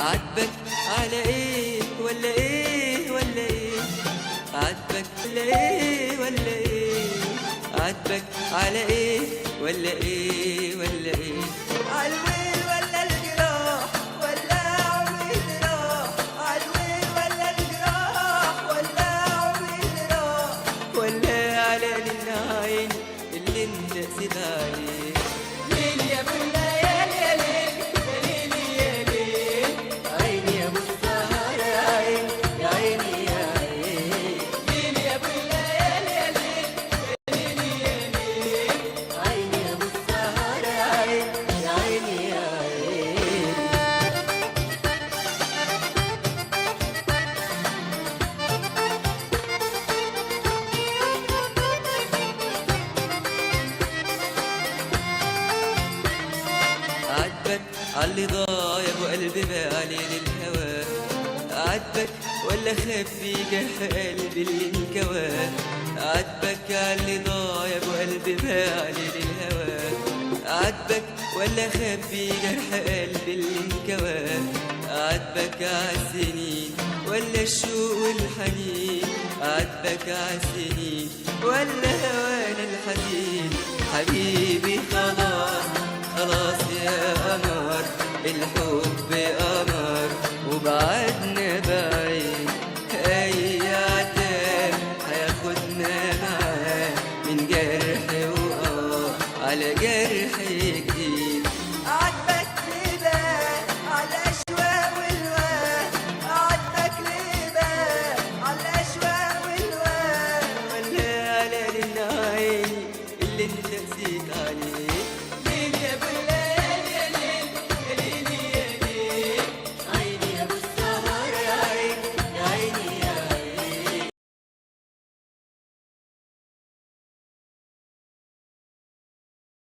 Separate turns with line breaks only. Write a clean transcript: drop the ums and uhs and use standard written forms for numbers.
عاتبك على ايه ولا ايه ولا ايه، عاتبك ولا ايه ولا ايه، عاتبك على ايه ولا ايه ولا ايه، عالويل ولا الجراح ولا عمري راح، عالويل ولا الجراح ولا عمري راح، ولا على العين اللي انت قسيت عليه. ليل يا ابو الليالي يا ليل يا ليل يا ليل، عيني يا ابو السهر يا عين يا عيني يا عين، ليل يا ابو الليالي يا ليل يا ليل يا ليل، عيني يا ابو السهر يا عين يا عيني يا عين. عاتبك عاللي ضايع وقلبي بالي للهوى، عاتبك ولا خبي جرح قلبي اللي انكوى، عاتبك عاللي ضايع وقلبي بالي للهوى، عاتبك ولا خبي جرح قلبي اللي انكوى، عاتبك عالسنين ولا الشوق والحنين، عاتبك عالسنين ولا هوانا الحزين. حبيبي خلاص خلاص يا قمر، الحب قمر وبعدنا بعيد، اي عتاب هياخدنا معاه من جرح وقار على جرح جديد.